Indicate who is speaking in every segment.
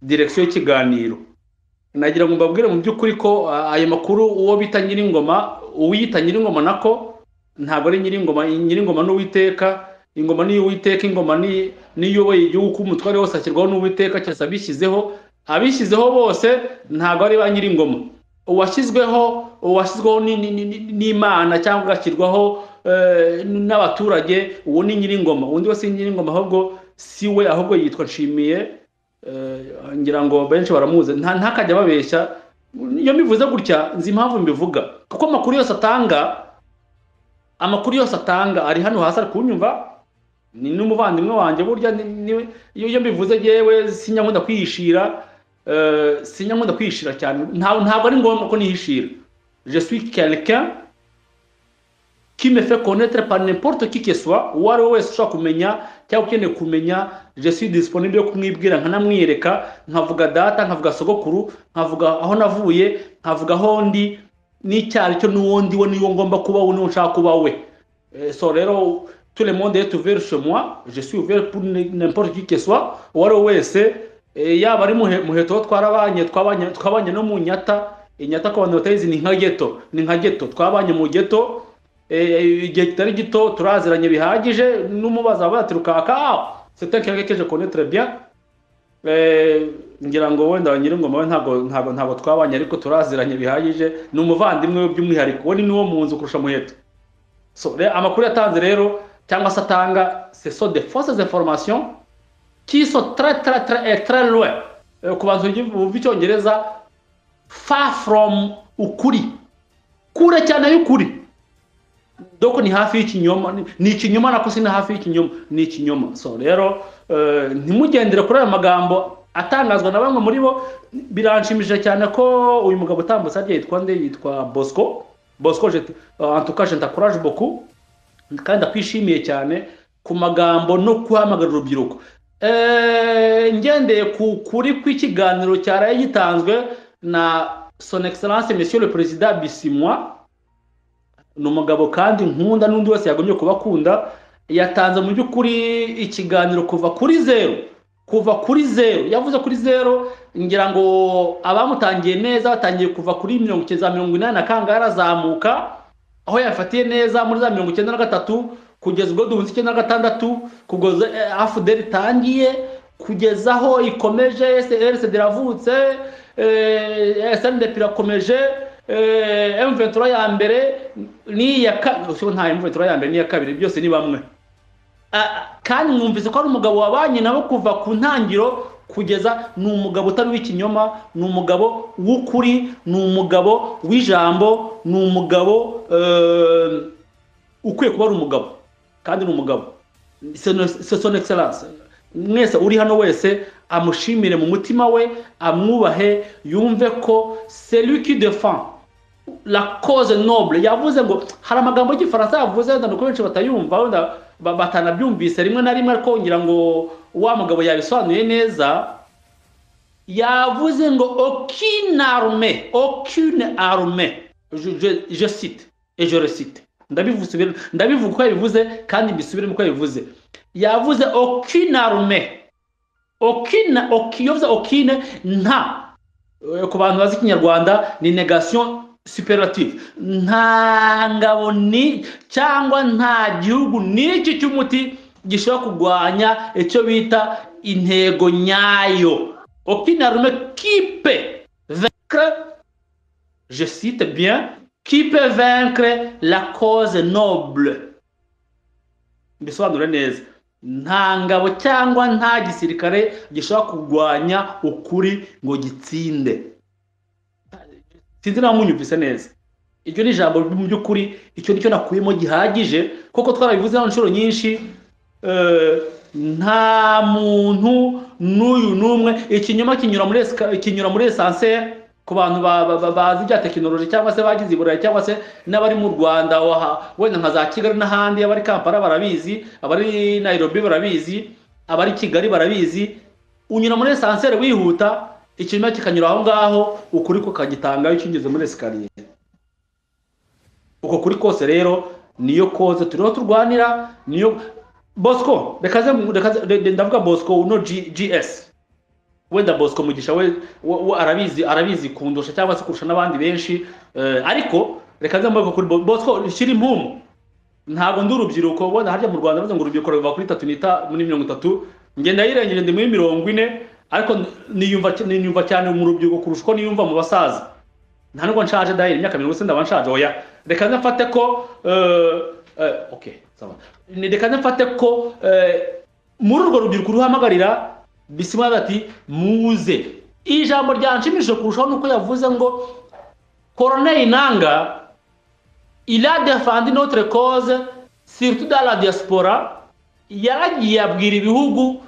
Speaker 1: Direction y'ikiganiro, nagira ngo mbabwire mu by'ukuri ko ayo makuru, uwo bita Nyiringoma, uwiyita Nyiringoma, nako ntabwo ari Nyiringoma. Nyiringoma n'Uwiteka, ingoma ni Uwiteka, ingoma ni niyoboye igihugu, ko umutware wose ashyirwaho n'Uwiteka, keretse abishyizeho. Abishyizeho bose ntabwo ari ba Nyiringoma. Uwashyizweho n'Imana cyangwa agashyirwaho n'abaturage, uwo ni Nyiringoma. Undi wese Nyiringoma ahubwo si we, ahubwo yitwa Nshimiye. Ngira ngo benshi baramuzi. Ntakajya babeshya. Iyo mbivuze gutya, nzi impamvu mbivuga, kuko amakuru yose atanga ari hano hasi, ari kunyumva, ni n'umuvandimwe wanjye. Burya iyo mbivuze, yewe, sinya kwihishira, sinya kwihishira cyane. Ntabwo ari ngombwa ko nihishira. Je suis quelqu'un qui me fait connaître par n'importe qui que soit. Uwo ari we wese ushobora kumenya cyangwa ukeneye kumenya, je suis disponible yo kumwibwira, nkanamwiyereka, nkavuga data, nkavuga sogokuru, nkavuga aho navuye, nkavuga aho ndi n'icyari cyo, n'uwo ndi we, n'uwo ngomba kuba we, n'uwo nshaka kuba we. So rero, tout le monde est ouvert chez moi, je suis ouvert pour n'importe qui que soit, uwo ari we wese, yaba ari Muheto, twarabanye, twabanye no mu Nyata. Inyata, ku bantu batayizi, ni nka ghetto, ni nka ghetto. Twabanye mu ghetto igihe kitari gito, turaziranye bihagije. N'umubaza ati: "Rukaka, ah, c'est un quelqu'un que je connais très bien." Ngira ngo wenda Nyiringoma we ntabwo twabanye, ariko turaziranye bihagije, ni umuvandimwe we by'umwihariko, we ni n'uwo mu nzu kurusha Muheto. So amakuru yatanze rero cyangwa se atanga, ce sont des fausses informations qui sont très très très et très loin. Ku bantu bumva Icyongereza, far from ukuri, kure cyane y'ukuri. Donc ni hafi y'ikinyoma, ni ikinyoma nako, si na hafi y'ikinyoma, ni ikinyoma. So rero, ntimugendere kuri ayo magambo atangazwa na bamwe muri bo. Biranshimishije cyane ko uyu mugabo utambutse agiye, yitwa nde? Yitwa Bosco. Bosco, en tout cas, je t'encourage beaucoup kandi ndakwishimiye cyane ku magambo no guhamagara urubyiruko. Ngendeye ku kuri kw'ikiganiro cyaraye gitanzwe na Son Excellence Monsieur le Président Bisimwa, ni umugabo kandi nkunda, n'undi wese yagombye kuba akunda. Yatanze mu by'ukuri ikiganiro kuva kuri zero, kuva kuri zero. Yavuze kuri zero, ngira ngo abamutangiye neza batangiye kuva kuri 90, za 80 na kangahe, arazamuka aho yafatiye neza muri za 93 kugeza ubwo duhunze 96, kugeza AFDL itangiye, kugeza aho ikomeje, RCD iravutse, SNDP irakomeje, M23 ya mbere n'iya kabiri, nta M23 ya mbere n'iya kabiri, byose ni bamwe. Kandi mwumvise ko ari umugabo wabanye nabo kuva ku ntangiriro kugeza. Ni umugabo utari uw'ikinyoma, ni umugabo w'ukuri, ni umugabo w'ijambo, ni umugabo ukwiye kuba ari umugabo, kandi ni umugabo. C'est Son Excellence. Mwese uri hano wese amushimire mu mutima we, amwubahe, yumve ko celui qui défend la cause noble. Yavuze ngo, hari amagambo y'Igifaransa yavuze, wenda nuko benshi batayumva, wenda batanabyumvise rimwe na rimwe, ariko ngira ngo wa mugabo yabisobanuye neza. Yavuze ngo aucune armée, aucune armée, je cite et je recite, ndabivuze, ndabivuga uko yabivuze kandi mbisubiremo uko yabivuze. Yavuze aucune armée, aucune, iyo yavuze aucune, nta, ku bantu bazi Ikinyarwanda ni négation superlative, nta ngabo ni cyangwa nta gihugu n'iki cy'umuti gishobora kurwanya icyo bita intego nyayo. Aucune armée qui peut vaincre, je cite bien, qui peut vaincre la cause noble. Mbisobanure neza: nta ngabo cyangwa nta gisirikare gishobora kurwanya ukuri ngo gitsinde. Sinzi niba munyumvise neza. Iryo ni ijambo mu by'ukuri, icyo nicyo nakuyemo gihagije, kuko twarabivuze hano inshuro nyinshi. Nta muntu n'uyu n'umwe, ikinyoma kinyura muri ascenseur. Ku bantu bazi ibya tekinoloji cyangwa se bagize i Burayi cyangwa se n'abari mu Rwanda, wenda nka za Kigali n'ahandi, abari Kampala barabizi, abari Nairobi barabizi, abari Kigali barabizi. Unyura muri ascenseur wihuta, ikinyoma kikanyura aho ngaho, ukuri kukagitanga iyo ukigeze muri escalier. Uko kuri kose rero niyo cause turiho turwanira. Niyo Bosco, reka ze, ndavuga Bosco uno GS. Wenda Bosco Mugisha we arabizi kundusha cyangwa se kurusha n'abandi benshi, ariko reka nze mvuge kuri Bosco shyira impumu. Ntabwo ndi urubyiruko, wenda harya mu Rwanda bavuze ngo urubyiruko ruva kuri 3 nita muri 30, nge ndayirengeje ndi muri 40, ariko niyumva cyane mu rubyiruko kurusha uko niyumva mu basaza. Nta nubwo nshaje dahiri imyaka 40 ndaba nshaje, oya. Reka nze mfate ko okay sawa, reka nze mfate ko muri urwo rubyiruko ruhamagarira Bisimwa ati muze. Ijambo ryanshimishije kurushaho nuko yavuze ngo Corneille Nangaa il a défendu notre cause surtout dans la diaspora, yaragiye abwira ibihugu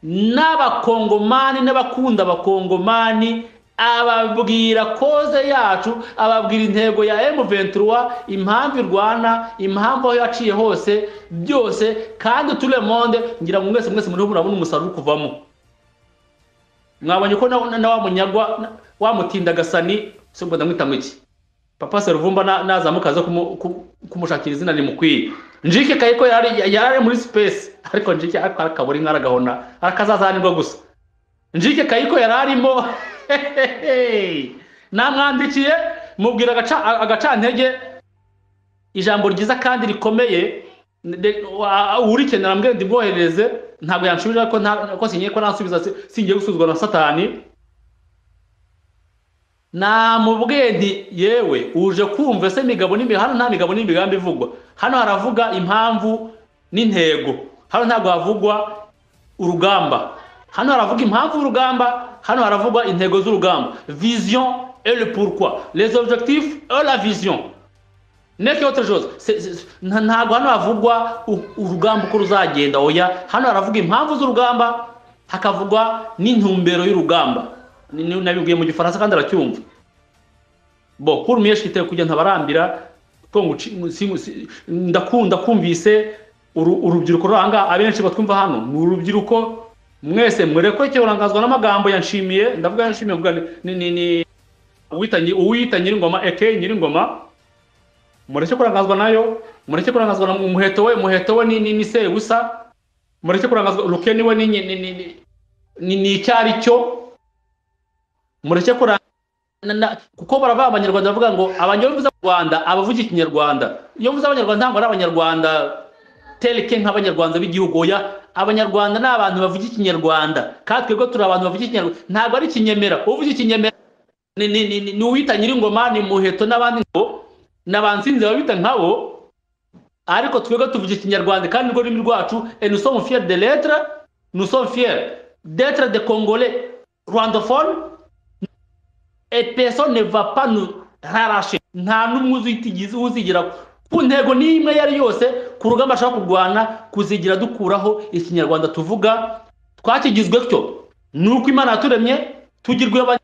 Speaker 1: n'abakongomani n'abakunda abakongomani, ababwira koze yacu, ababwira intego ya M23, impamvu irwana, impamvu aho yaciye hose byose, kandi tout le monde ngira ngo mwese muri murabona umusaruro kuvamo. Mwabonye ko na wa munyagwa wa mutinda gasani se ngo ndamwita ngo iki, Papa Seruvumba nazamuka aza kumushakira izina rimukwiye. Njike Kayiko yari muri space, ariko Njike akaburi nkaragahona akazazanirwa gusa. Njike Kayiko yararimo namwandikiye mubwira agacantege ijambo ryiza kandi rikomeye, urikenera mbwe ndimwoherereze, ntabwo yanshubije ko ko singiye ko nansubiza, singiye gusubizwa na Satani. Namubwiye nti yewe uje kumva se migabo n'imihano, nta migabo n'imigambi ivugwa hano, haravuga impamvu n'intego, hano ntabwo havugwa urugamba, hano haravuga impamvu y'urugamba, hano haravugwa intego z'urugamba, vision et le pourquoi, les objectifs et la vision, n'est autre chose. Ntabwo hano havugwa urugamba uko ruzagenda, oya, hano haravuga impamvu z'urugamba, hakavugwa n'intumbero y'urugamba. Nabibwiye mu gifaransa kandi aracyumva. Bo kuri miyeshite kujya ntabarambira ko ndakunda kumvise urubyiruko ruranga abenshi batwumva hano ni urubyiruko, mwese mureko cyo urangazwa n'amagambo yanshimiye, ndavuga yanshimiye kuvuga ni uwita Nyiringoma eke Nyiringoma, mureke kurangazwa nayo, mureke kurangazwa na Muheto we ni Sebusa, mureke kurangazwa Rukeni we ni icyari cyo, mureke kurangazwa kuko barava abanyarwanda bavuga ngo abanyavuze Rwanda abavuga ikinyarwanda. Iyo mvuze abanyarwanda ntabwo ari abanyarwanda teleke nk'abanyarwanda b'igihugu, oya, abanyarwanda ni abantu bavuga ikinyarwanda, kandi twebwe turi abantu bavuga ikinyarwanda, ntabwo ari ikinyemera. Uvuga ikinyemera ni uwita Nyiringoma, ni Muheto n'abandi ngo n'abansinzi babita nkabo, ariko twebwe tuvuga ikinyarwanda kandi nirwo rurimi rwacu. Et nous sommes fiers de l'être, nous sommes fiers d'être des Congolais rwandophones, et personne ne va pas nous arracher. Nta n'umwe uzigira ku ntego n'imwe yari yose ku rugamba ashaka kurwana kuzigira dukuraho ikinyarwanda tuvuga. Twakigizwe cyo nuko Imana yaturemye tugirwe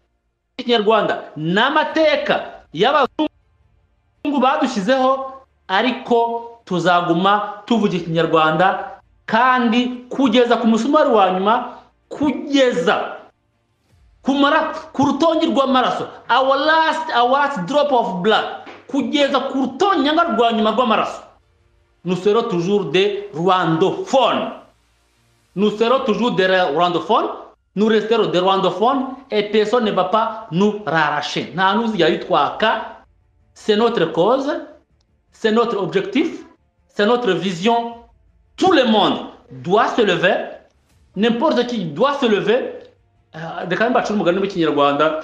Speaker 1: ikinyarwanda n'amateka y'abazungu badushyizeho, ariko tuzaguma tuvuga ikinyarwanda kandi kugeza ku musumari wa nyuma, kugeza ku rutongi rw'amaraso, our last drop of blood, kugeza ku rutonyanga rwa nyuma rw'amaraso. Nous serons toujours des rwandophones, nous serons toujours des rwandophones, nous resterons des rwandophones et personne ne va pas nous arracher. Nta n'uzigera bitwaka. C'est notre cause, c'est notre objectif, c'est notre vision. Tout le monde doit se lever, n'importe qui doit se lever. Reka mbacure umugani w'ikinyarwanda,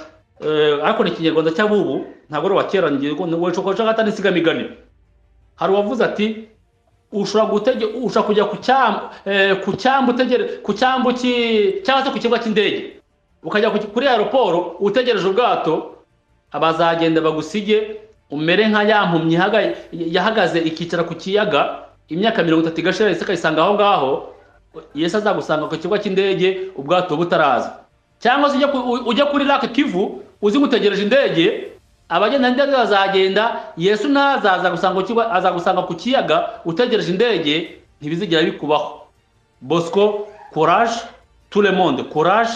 Speaker 1: ariko ni ikinyarwanda cy'abubu, ntabwo ari uwa kera, ngiye ngo atari insigamigani. Hari uwavuze ati ushobora kujya ku cyambu utegere ku cyambu cyangwa se ku kibuga cy'indege, ukajya kuri aeroport utegereje ubwato, abazagenda bagusige umere nka ya mpumyi yahagaze ikicara ku kiyaga imyaka 30 igashira, Yesu akayisanga aho ngaho. Yesu azagusanga ku kibuga cy'indege ubwato butaraza, cyangwa se ujya kuri Lake Kivu uzi gutegereje indege, abagenda indege bazagenda, Yesu nazaza gusanga azagusanga ku kiyaga utegereje indege, ntibizigera bikubaho. Bosco, courage, tout le monde courage,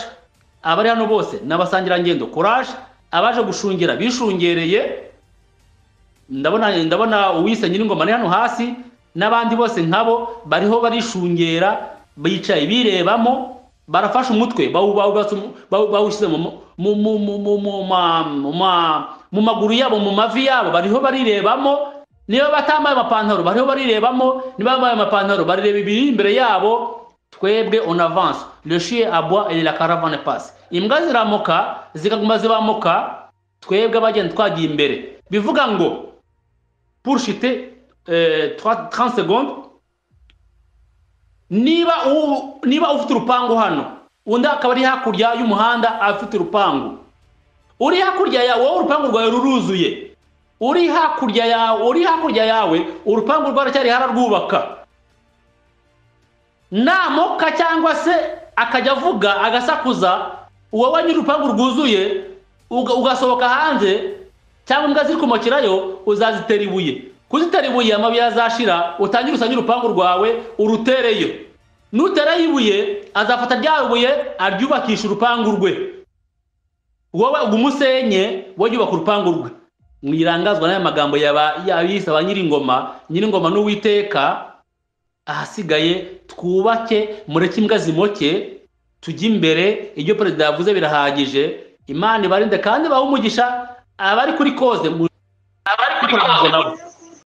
Speaker 1: abari hano bose n'abasangirangendo courage, abaje gushungira bishungereye, ndabona uwise Nyiringoma ni hano hasi n'abandi bose nkabo bariho barishungera, bicaye birebamo, Barafashe umutwe bawushyize mu maguru yabo, mu mavi yabo, bariho barirebamo. Niba batambaye amapantaro, bariho barirebamo. Niba bambaye amapantaro, barireba ibiri imbere yabo. Twebwe on avance, le chien aboie et la caravane passe. Imbwa ziramoka zikaguma zibamoka, twebwe abagenda twagiye imbere. Bivuga ngo, pour chuter, 30 secondes, niba ufite urupangu hano, undi akaba ari hakurya y'umuhanda afite urupangu, uri hakurya yawe, wowe urupangu rwawe ruruzuye, uri hakurya yawe, uri hakurya yawe urupangu rwaracyari hararwubaka, namoka cyangwa se akajya avuga agasakuza, wowe nyiri urupangu rwuzuye ugasohoka hanze, cyangwa imbwa ziri kumokerayo uzazitera ibuye. Kuzitera ibuye, amabuye azashira, utangire usanye urupangu rwawe urutereyo. Nuterayo ibuye, azafata rya buye aryubakisha urupangu rwe, wowe umusenye, wowe yubaka urupangu rwe. Mwirangazwa n'aya magambo yabise ba nyiringoma. Nyiringoma n'Uwiteka. Ahasigaye twubake, mureke imbwa zimoke, tujye imbere. Ibyo perezida yavuze birahagije. Imana ibarinde kandi bahe umugisha abari kuri koze, abari kuri koze nabo.